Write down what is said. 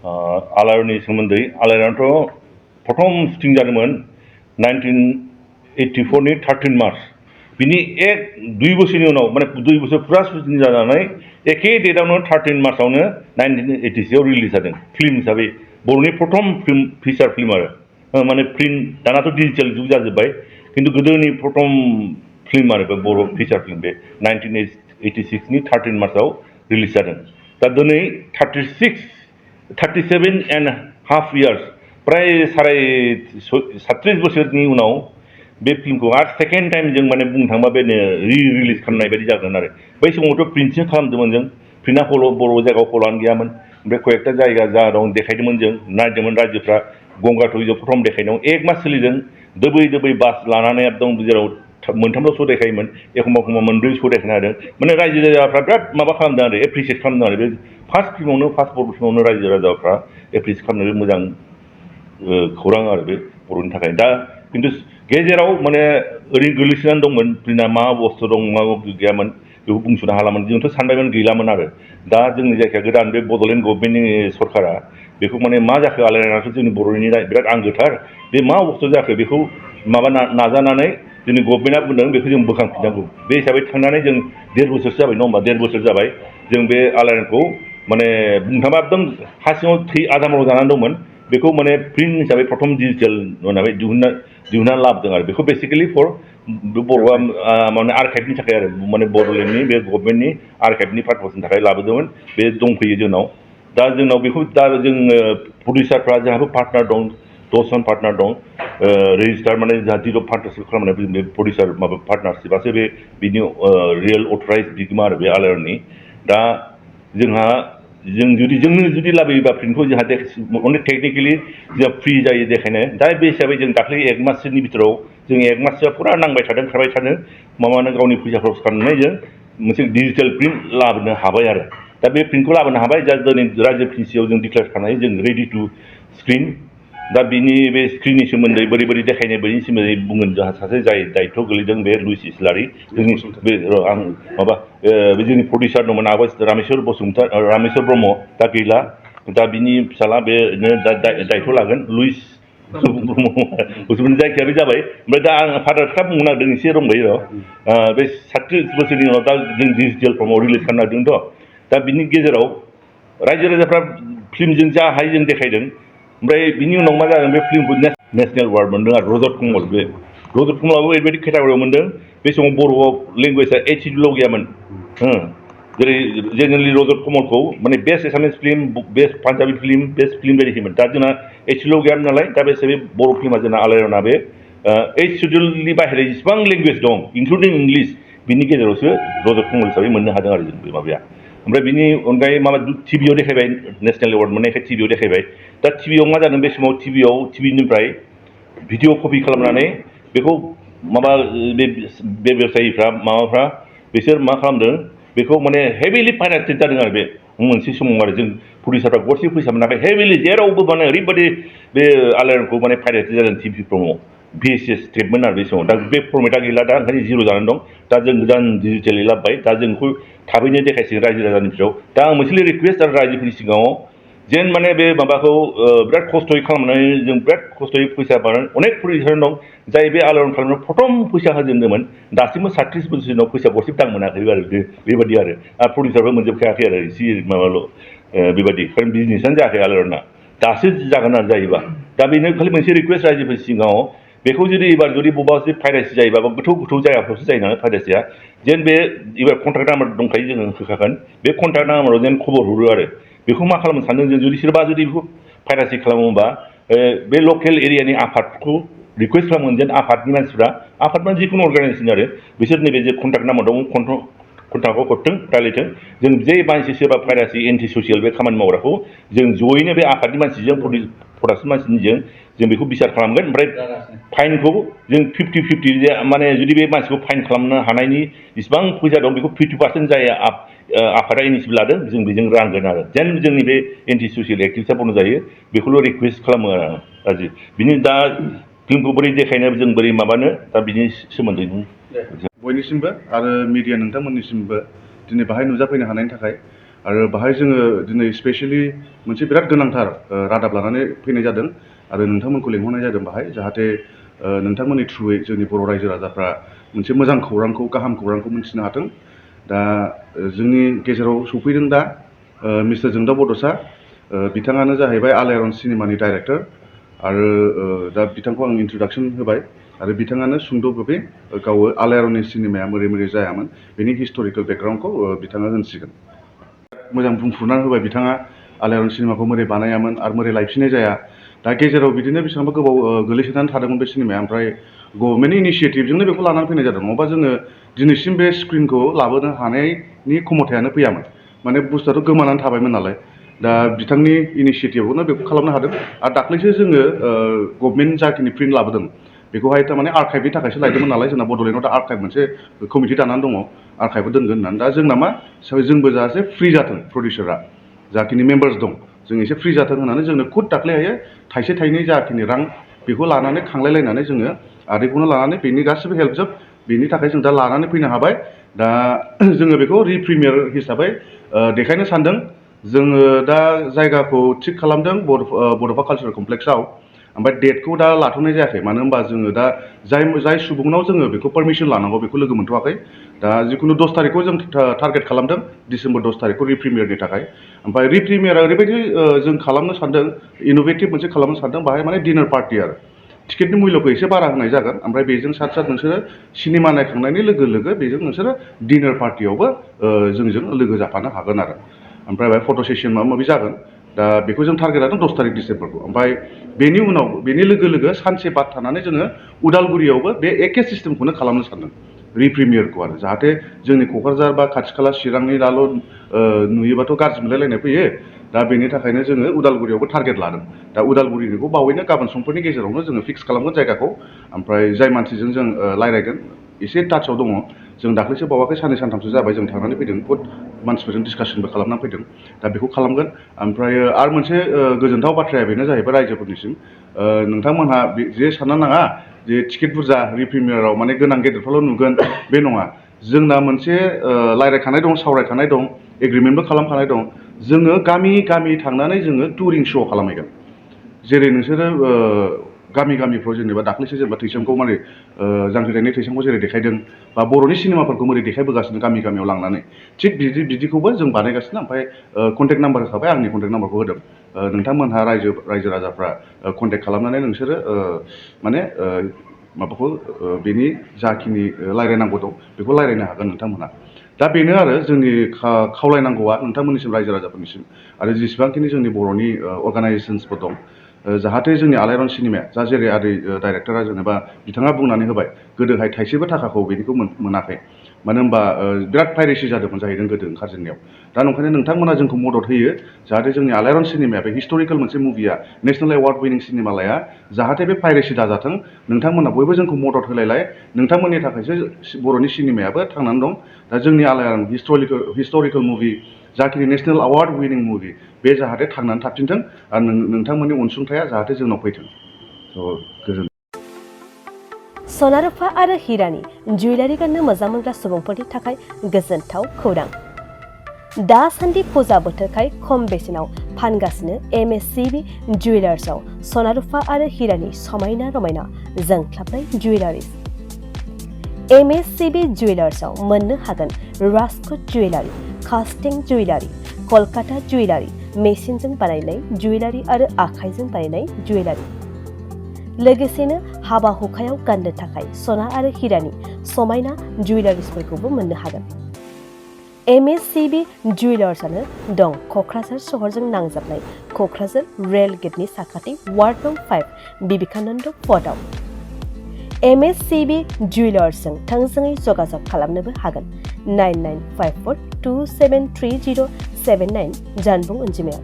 आलायरननि सोमोन्दै आलायरनथ' प्रथम शुटिं जादोंमोन 1984 नि 13 मार्च बिनि एक 2 बोसोरनि उनाव माने 2 बोसोर फुरा शुटिं जानानै एखे डेटआवनो 13 मार्चआवनो 1986 आव रिलिज जादों फिल्म हिसाबै बर'नि प्रथम फिल्म फिचार फिल्म आरो माने प्रिन्ट दानाथ' डिजिटेल जुग जाजोब्बाय खिन्थु गोदोनि प्रथम फिल्म आरो बे बर' फिचार फिल्म बे 1986 नि 13 मार्चआव रिलिज जादों दा दिनै 37.5 years प्राय 37 बोसोरनि उनाव बे फिल्मखौ आरो सेकेन्ड टाइम जों माने बुंनो थाङोबा बे रिलिज खालामनाय बायदि जागोन आरो बै समावथ' प्रिन्टसो खालामदोंमोन जों प्रिन्टआ बर' जायगायाव हलानो गैयामोन ओमफ्राय कयेकटा जायगा जा दं देखायदोंमोन जों नायदोंमोन रायजोफ्रा गंगार टकिजआव प्रथम देखायदों 1 मास सोलिदों दोबै बास लानानै एकदम जेराव मोनथामल' शो देखायोमोन एखमबा मोनब्रै शो देखायनो हादों माने रायजो राजाफ्रा बिराद माबा खालामदों आरो एप्रिसियेट खालामदों आरो बे फार्स्ट फिल्मावनो फार्स्ट बर' फिल्मावनो रायजो राजाफ्रा एप्रिसियेट खालामनो मोजां खौरां आरो बे बर'नि थाखाय दा खिन्थु गेजेराव माने ओरैनो गोलैसोनानै दंमोन फिल्मआ मा अबस्था दं मा गैयामोन बेखौ बुंस'नो हालामोन जोंथ' सानबायमोन गैलामोन आरो दा जोंनि जायगाया गोदान बे बड'लेण्ड गभर्नमेन्टनि सरकारा बेखौ माने मा जाखो आलायरनाथ' जोंनि बर'नि बिराद आंगोथार बे मा अबस्था जाखो बेखौ माबा नाजानानै जोंनि गभर्नमेन्टआ बुंदों बेखौ जों बोखांफिननांगौ बे हिसाबै थांनानै जों 1.5 बोसोरसो जाबाय नङा होमबा 1.5 बोसोर जाबाय जों बे आलायरनखौ माने बुंनो थाङोबा एकदम हा सिङाव थै आदामराव जानानै दंमोन बेखौ माने प्रिन्ट हिसाबै प्रथम डिजिटेल माने दिहुनना लाबोदों आरो बेखौ बेसिकेलि फर बर'आ माने आर्काइभनि थाखाय आरो माने बड'लेण्डनि बे गभर्नमेन्टनि आर्काइभनि पारपसनि थाखाय लाबोदोंमोन बे दंफैयो जोंनाव दा जोंनाव बेखौ दा जोङो प्रडिउसारफ्रा जोंहाबो पार्टनार दं 10 जन पार्टनार दं रेजिस्टार माने जोंहा जिर' पार्टनारशिप खालामनाय बे प्रडिउसार माबा पार्टनारशिपासो बिनि रियेल अथराइज बिगोमा आरो बे आलायरननि दा जोंहा जोंनो जुदि लाबोयोबा प्रिन्टखौ जोंहा अनेक टेकनिकेलि जोंहा फ्रि जायो देखायनो दा बे हिसाबै जों दाख्लै 1 माससोनि बिथोराव जों 1 माससोआ फुरा नांबाय थादों खारबाय थादों माबानो गावनि फैसा खरस खालामनानै जों मोनसे डिजिटेल प्रिन्ट लाबोनो हाबाय आरो दा बे प्रिन्टखौ लाबोनो हाबाय दा दिनै रायजो प्रिन्सियाव जों डिक्लेयार खालामनाय जों रेडि टु स्क्रिन दा बिनि बे स्क्रिननि सोमोन्दै बोरै देखायनाय बेनि सोमोन्दै बुंगोन जोंहा सासे जाय दायित्व गोलैदों बे लुइस इस्लारि जोंनि बे आं माबा बे जोंनि प्रडिउसार दंमोन आगस्त रामेश्वर ब्रह्म दा गैला दा बिनि फिसाला बेनो दा दायित्व लागोन लुइस ब्रह्म जायखिया बे जाबाय ओमफ्राय दा आं फादार खोथा बुंनो नागिरदों एसे दंबायो र' बे 37 बोसोरनि उनाव दा जों डिजिटेल फर्माव रिलिज खालामनो नागिरदोंथ' दा बिनि गेजेराव रायजो राजाफ्रा फिल्मजों जा हायो जों देखायदों ओमफ्राय बिनि उनाव मा जादों बे फिल्मखौ नेसनेल एवार्ड मोनदों आरो रजत कमल बे रजत कमलाबो ओरैबायदि केटागरियाव मोनदों बे समाव बर'आव लेंगुवेजआ एचडिल' गैयामोन जेरै जेनेरेलि रजत कमलखौ माने best Assamese film best Punjabi film best film बायदि होयोमोन दा जोंना एचडिल' गैयामोन नालाय दा बे हिसाबै बर' फिल्मा जोंना आलायरना बे एचडिलनि बाहेरा जेसेबां लेंगुवेज दं इनक्लुडिं इंलिश बिनि गेजेरावसो रजत कमल हिसाबै मोननो हादों आरो जों बे माबाया ओमफ्राय बिनि अनगायै माबा टिभिआव देखायबाय नेसनेल एवार्ड मोननायखाय टिभिआव देखायबाय दा टिभिआव मा जादों बे समाव टिभिनिफ्राय भिडिअ कपि खालामनानै बेखौ माबा बे बेबसायिफ्रा माबाफ्रा बिसोर मा खालामदों बेखौ माने हेभिलि फाइनेन्सियेट जादों आरो बे मोनसे समाव आरो जों प्रडिउसारफ्रा गरसे फैसा मोनाखै हेभिलि जेरावबो माने ओरैबायदि बे आलायरनखौ माने फाइनेन्सियेट जादों टिभि फर्माव VHS टेपमोन आरो बे समाव दा बे फर्मेटआ गैला दा ओंखायनो जिर' जानानै दं दा जों गोदान डिजिटेलि लाबोबाय दा जों बेखौ थाबैनो देखायसिगोन रायजो राजानि बिथोराव दा आं मोनसे रिकुवेस्ट आरो रायजोफोरनि सिगाङाव जेन माने बे माबाखौ बिराद खस्थ'यै खालामनानै जों बिराद खस्थ'यै फैसा बानायनानै अनेक प्रडिउसार दं जाय बे आलायरन खालामनायाव प्रथम फैसा होजेनदोंमोन दासिमबो 37 बोसोरनि उनाव फैसा गरसेबो दां मोनाखै आरो बेबायदि आरो प्रडिउसारबो मोनजोबखायाखै आरो एसे माबाल' बेबायदि खारन बिजनेसआनो जायाखै आलायरना दासो जागोन आरो जायोबा दा बेनो खालि मोनसे रिकुवेस्ट रायजोफोरनि सिगाङाव बेखौ जुदि एबार जुदि बबेबा जुदि भाइरास जायोबा गोथौ जायगाफ्रावसो जायो नालाय भाइरासआ जेन बे एबार कन्ट्राक्ट नाम्बार दंखायो जोङो होखागोन बे कन्ट्राक्ट नाम्बाराव जेन खबर हरो आरो बेखौ मा खालामनो सानदों जों जुदि सोरबा जुदि बेखौ भाइरासि खालामोबा बे लकेल एरियानि आफादखौ रिकुवेस्ट खालामगोन जेन आफादनि मानसिफ्रा आफाद माने जिखुनु अर्गानाइजेसन आरो बिसोर नैबे जे कन्ट्राक्ट नाम्बार दं कन्ट्राक्टखौ हरथों रायलायथों जों जे मानसि सोरबा भाइरासि एन्टि ससियेल बे खामानि मावग्राखौ जों जयैनो बे आफादनि मानसिजों प्रडाक्सन मानसिजों जों बेखौ बिसार खालामगोन ओमफ्राय फाइनखौ जों 50-50 माने जुदि बे मानसिखौ फाइन खालामनो हानायनि इसिबां फैसा दं बेखौ 50% जाय आफादा इनिसियेटिभ लादों जों बेजों रानगोन आरो जेन जोंनि बे एन्टि ससियेल एक्टिभिटिया बन्द जायो बेखौल' रिकुवेस्ट खालामो आरो बिनि दा फिल्मखौ बोरै देखायनो जों बोरै माबानो दा बिनि सोमोन्दै बयनिसिमबो आरो मिडिया नोंथांमोननिसिमबो दिनै बाहाय नुजाफैनो हानायनि थाखाय आरो बाहाय जोङो दिनै स्पेशेलि मोनसे बिराद गोनांथार रादाब लानानै फैनाय जादों आरो नोंथांमोनखौ लेंहरनाय जादों बाहाय जाहाथे नोंथांमोननि थ्रुयै जोंनि बर' रायजो राजाफ्रा मोनसे मोजां खौरांखौ गाहाम खौरांखौ मिन्थिनो हाथों दा जोंनि गेजेराव सफैदों दा मिस्टार जोंदाव बड'सा बिथाङानो जाहैबाय आलायारन सिनेमानि डाइरेक्टर आरो दा बिथांखौ आं इन्ट्रडाक्सन होबाय आरो बिथाङानो सुंद' भाबै गावो आलायारननि सिनेमाया मोरै जायामोन बेनि हिस्ट'रिकेल बेकग्राउन्डखौ बिथाङा होनसिगोन मोजां बुंफुरनानै होबाय बिथाङा आलायारन सिनेमाखौ मोरै बानायामोन आरो मोरै लायफिननाय जाया दा गेजेराव बिदिनो बेसेबांबा गोबाव गोलैसोनानै थादोंमोन बे सिनेमाया ओमफ्राय गभर्नमेन्टनि इनिसियेटिभजोंनो बेखौ लानानै फैनाय जादों नङाबा जोङो दिनैसिम बे स्क्रिनखौ लाबोनो हानायनि क्षमतायानो फैयामोन माने बुस्थुआथ' गोमानानै थाबायमोन नालाय दा बिथांनि इनिसियेटिभआवनो बेखौ खालामनो हादों आरो दाख्लैसो जोङो गभर्नमेन्ट जाखिनि प्रिन्ट लाबोदों बेखौहाय थारमाने आर्काइभनि थाखायसो लायदोंमोन नालाय जोंना बड'लेण्डआव दा आर्काइभ मोनसे कमिटि दानानै दङ आर्काइभआव दोनगोन होननानै दा जोंना मा जोंबो जाहाथे फ्रि जाथों प्रडिउसारआ जाखिनि मेम्बार्स दं जों एसे फ्रि जाथों होननानै जोंनो खुद दाख्लैहायो थाइसे थाइनै जाखिनि रां बेखौ लानानै खांलायलायनानै जोङो आदैखौनो लानानै बेनि गासिबो हेल्पजों बेनि थाखाय जों दा लानानै फैनो हाबाय दा जोङो बेखौ रिप्रिमियार हिसाबै देखायनो सानदों जोङो दा जायगाखौ थिग खालामदों बड'फा कालचारेल कमप्लेक्सआव ओमफ्राय डेटखौ दा लाथ'नाय जायाखै मानो होनबा जोङो दा जाय सुबुंनाव जोङो बेखौ पारमिसन लानांगौ बेखौ लोगो मोनथ'वाखै दा जिखुनु 10 तारिखखौ जों टारगेट खालामदों डिसेम्बर 10 तारिखखौ रिप्रिमियारनि थाखाय ओमफ्राय रिप्रिमियारा ओरैबायदि जों खालामनो सानदों इन'भेटिभ मोनसे खालामनो सानदों बाहाय माने डिनार पार्टि आरो टिकेटनि मुल्यखौ एसे बारा होनाय जागोन ओमफ्राय बेजों साथ साथ नोंसोरो सिनेमा नायखांनायनि लोगो लोगो बेजों नोंसोरो डिनार पार्टियावबो जोंजों लोगो जाफानो हागोन आरो ओमफ्राय बेहाय फट' सेसन माबा माबि जागोन दा बेखौ जों टारगेट लादों 10 तारिख डिसेम्बरखौ ओमफ्राय बेनि उनाव बेनि लोगो लोगो सानसे बाद थानानै जोङो उदालगुरियावबो बे एखे सिस्टेमखौनो खालामनो सानदों रिप्रिमियारखौ आरो जाहाथे जोंनि क'क्राझार बा खाथि खाला चिरांनि दाल' नुयोबाथ' गाज्रि मोनलायलायनाय फैयो दा बेनि थाखायनो जोङो उदालगुरियावबो टारगेट लादों दा उदालगुरिनिखौ बावैनो गाबोन समफोरनि गेजेरावनो जोङो फिक्स खालामगोन जायगाखौ ओमफ्राय जाय मानसिजों जों रायज्लायगोन एसे टाचाव दङ जों दाख्लैसो बावाखै साननै सानथामसो जाबाय जों थांनानै फैदों बहुद मानसिफोरजों डिसकासनबो खालामनानै फैदों दा बेखौ खालामगोन ओमफ्राय आरो मोनसे गोजोनथाव बाथ्राया बेनो जाहैबाय रायजोफोरनिसिम नोंथांमोनहा जे सानना नाङा जे टिकेट बुरजा रिप्रिमियाराव माने गोनां गेदेरफ्राल' नुगोन बे नङा जोंना मोनसे रायज्लायखानाय दं सावरायखानाय दं एग्रिमेन्टबो खालामखानाय दं जोङो गामि गामि थांनानै जोङो टुरिं श' खालामहैगोन जेरै नोंसोरो गामिफ्राव जेनेबा दाख्लैसो जेनेबा थैसामखौ मारै जांख्रिथायनि थैसामखौ जेरै देखायदों बा बर'नि सिनेमाफोरखौ मोरै देखायबोगासिनो गामियाव लांनानै थिग बिदिखौबो जों बानायगासिनो ओमफ्राय कन्टेक्ट नाम्बार होखाबाय आंनि कन्टेक्ट नाम्बारखौ होदों नोंथांमोनहा रायजो राजाफ्रा कन्टेक्ट खालामनानै नोंसोरो माने माबाखौ बेनि जाखिनि रायज्लायनांगौ दं बेखौ रायज्लायनो हागोन नोंथांमोनहा दा बेनो आरो जोंनि खावलायनांगौआ नोंथांमोननिसिम रायजो राजाफोरनिसिम आरो जेसेबांखिनि जोंनि बर'नि अर्गानाइजेसन्सफोर दं जाहाथे जोंनि आलायारन सिनेमाया जा जेरै आदै डाइरेक्टरा जेनेबा बिथाङा बुंनानै होबाय गोदोहाय थाइसेबो थाखाखौ बेनिखौ मोनाखै मानो होनबा बिराद पाइरेसि जादोंमोन जाहैदों गोदो ओंखारजेननायाव दा नंखायनो नोंथांमोना जोंखौ मदद होयो जाहाथे जोंनि आलायारन सिनेमाया बे हिस्ट'रिकेल मोनसे मुभिया नेसनेल एवार्ड उइनिं सिनेमालाया जाहाथे बे पाइरेसि दाजाथों नोंथांमोना बयबो जोंखौ मदद होलायलाय नोंथांमोननि थाखायसो बर'नि सिनेमायाबो थांनानै दं दा जोंनि आलायारन हिस्ट'रिकेल मुभि जाखिनि नेसनेल एवार्ड उइनिं मुभि बे जाहाथे थांनानै थाफिनथों आरो नोंथांमोननि अनसुंथाया जाहाथे जोंनाव फैथों गोजोन सना रुफा आरो हिरानि जुवेलारि गाननो मोजां मोनग्रा सुबुंफोरनि थाखाय गोजोनथाव खौरां दासान्दि फुजा बोथोरखाय खम बेसेनाव फानगासिनो MSCB जुवेलार्सआव सना रुफा आरो हिरानि समायना रमायना जोंख्लाबनाय जुवेलारिस MSCB जुवेलार्सआव मोननो हागोन राजकोट जुवेलारि कास्टिं जुवेलारि कलकाता जुवेलारि मेसिनजों बानायनाय जुवेलारि आरो आखाइजों बानायनाय जुवेलारि लोगोसेनो हाबा हुखायाव गाननो थाखाय सना आरो हिरानि समायना जुवेलारिसफोरखौबो मोननो हागोन MSCB जुवेलार्सआनो दं क'क्राझार सहरजों नांजाबनाय क'क्राझार रेल गेटनि साखाथि वार्ड नं 5 बिबेकानन्द पथआव MSCB जुवेलार्सजों थोंजोङै जगाजग खालामनोबो हागोन 9954273079 जानबुं अनजिमायाव